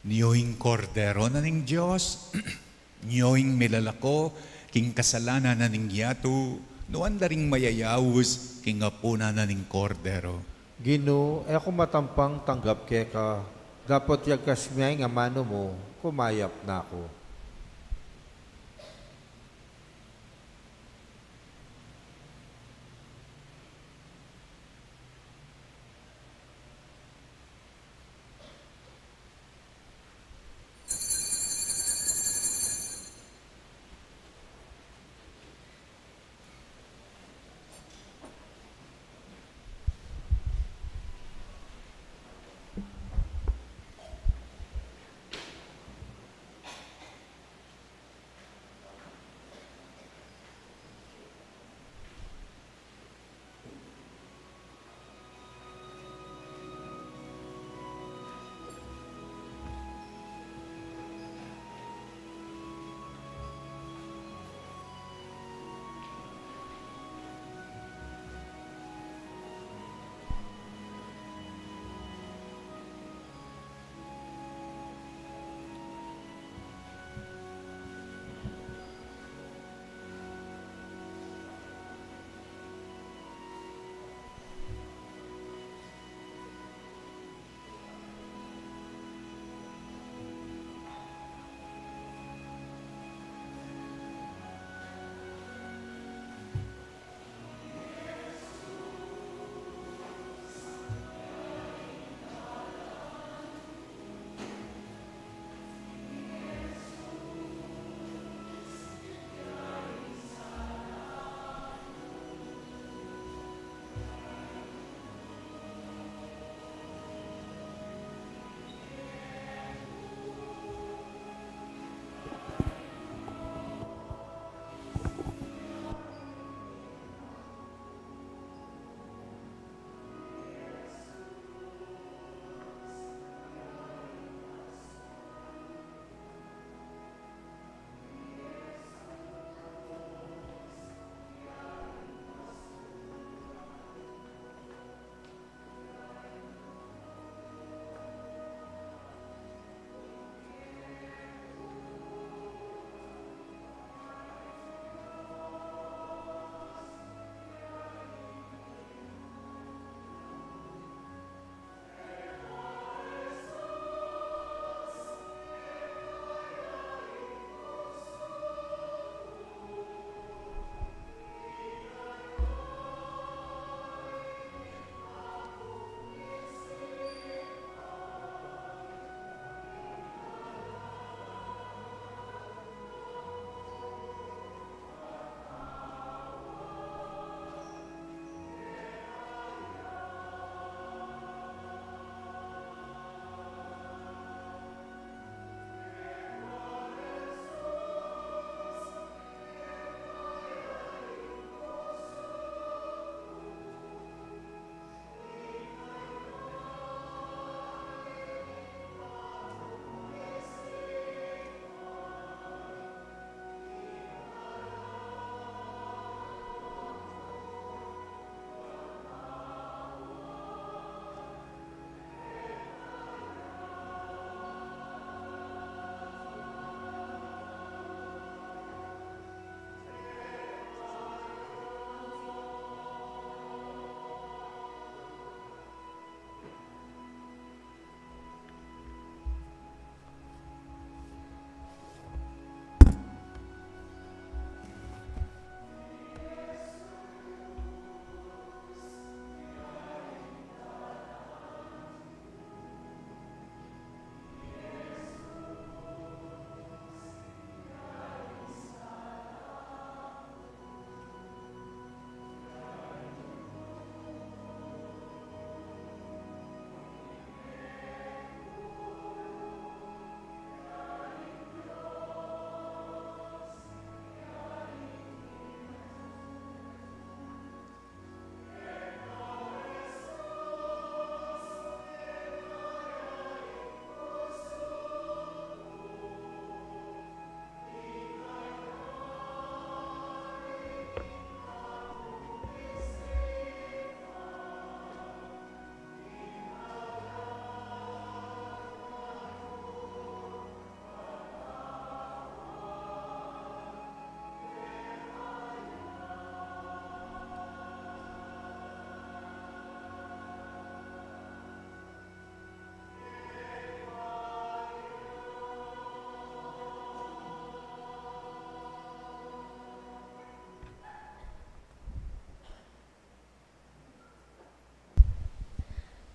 Nyo ing Kordero na ning Dios, nyo ing milalako king kasalanan na ning yatu, nuan da ring mayayaus king apunan na ning Kordero. Ginu, e ku matampang tanggap keka, dapot yagkas me ing amanu mu, kumayap na ku.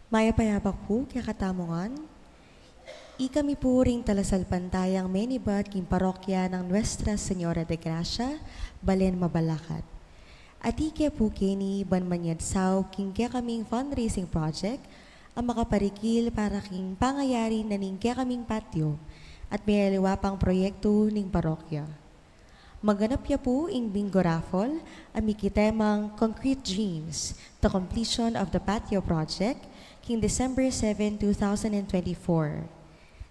Mayap a yabak pu kekatamu ngan. Ikami pu ring talasalpantayang menibat king parokya nang Nuestra Señora de Gracia, Balen, Mabalacat. Atyu ke pu keni ban manyad saup king kekaming fundraising project a makaparikil para king pangayari na ning kekaming patio at meyaliwa pang proyektu ning parokya. Maganap ya pu ing bingo raffle a mikitemang Concrete Dreams, the completion of the patio project, king December seven, two thousand and twenty-four.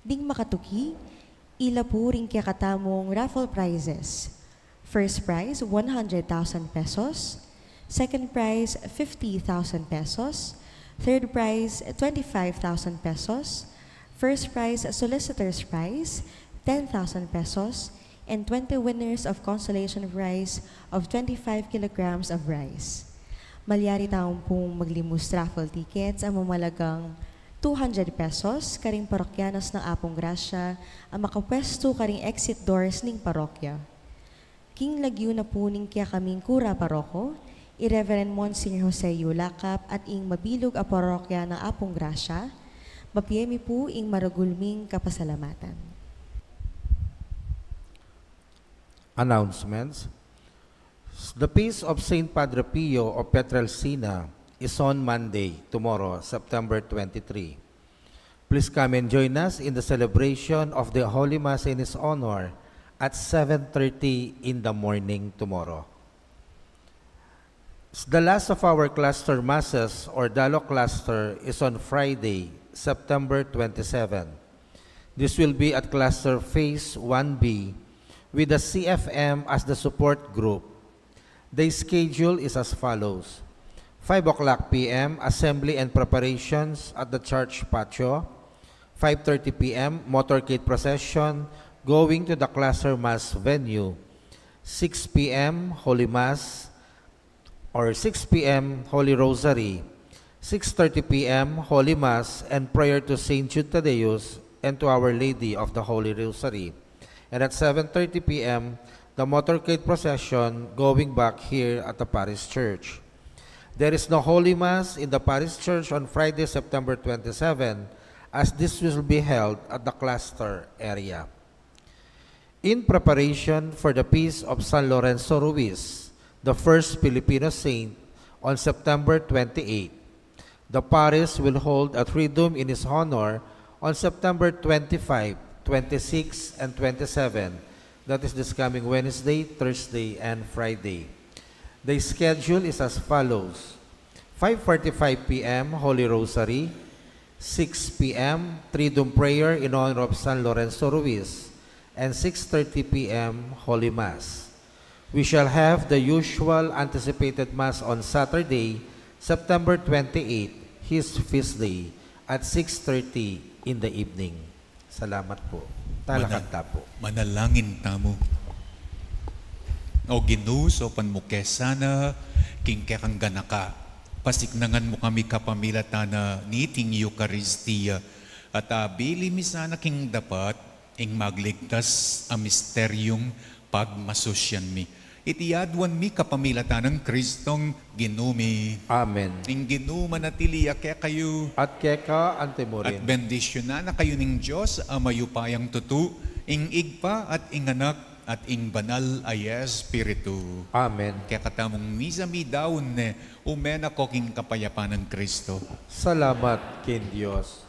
Ding makatuki, ila pu ring kekatamung raffle prizes. First prize, one hundred thousand pesos. Second prize, fifty thousand pesos. Third prize, twenty-five thousand pesos. First prize, solicitor's prize, ten thousand pesos, and twenty winners of consolation prize of twenty-five kilograms of rice. Malyari tamu pung maglimus raffle tickets a mamalagang two hundred pesos karing parokyanos nang Apung Gracia a makapwestu karing exit doors ning parokya. King lagyu na pu ning kekaming kura paroko, i Reverend Monsignor Jose Yulacap at ing mabilug a parokya nang Apung Gracia, mapie mi pu ing maragul ming kapasalamatan. Announcements. The Feast of Saint Padre Pio of Pietrelcina is on Monday, tomorrow, September twenty-three. Please come and join us in the celebration of the Holy Mass in his honor at seven thirty in the morning tomorrow. The last of our cluster masses or Dalo cluster is on Friday, September twenty-seven. This will be at cluster phase one B with the C F M as the support group. The schedule is as follows. Five o'clock P M, assembly and preparations at the church patio. Five thirty P M, motorcade procession going to the cluster mass venue. Six P M, Holy Mass, or six P M, Holy Rosary. Six thirty P M, Holy Mass and prayer to Saint Jude Thaddeus and to Our Lady of the Holy Rosary. And at seven thirty P M, the motorcade procession going back here at the parish church. There is no Holy Mass in the parish church on Friday, September twenty-seven, as this will be held at the cluster area. In preparation for the Feast of San Lorenzo Ruiz, the first Filipino saint, on September twenty-eight, the parish will hold a Triduum in his honor on September twenty-five, twenty-six, and twenty-seven. That is this coming Wednesday, Thursday, and Friday. The schedule is as follows. Five forty-five P M, Holy Rosary. Six P M, Triduum Prayer in honor of San Lorenzo Ruiz. And six thirty P M, Holy Mass. We shall have the usual anticipated Mass on Saturday, September twenty-eight, his feast day, at six thirty in the evening. Salamat po. Talakad ta po. Manalangin tamu. O Ginu, saupan mu ke sana king kekang ganaka, pasiknangan mu kami kapamilatan na niting Eukaristia, at abili mi sana king dapat ing magligtas a misteryung pagmasusyan mi. Iti aduan mi kapamilatan nang Kristong Ginu mi. Amen. Ing Ginu manatili ya kekayu. At keka antimurin. At bendisyunan na kayu ning Dios a mayupayang tutu, ing Ibpa at ing Anak at ing Banal a Espiritu. Amen. Kekatamung misa mi daun ne, ume na ko king kapayapan nang Kristo. Salamat king Dios.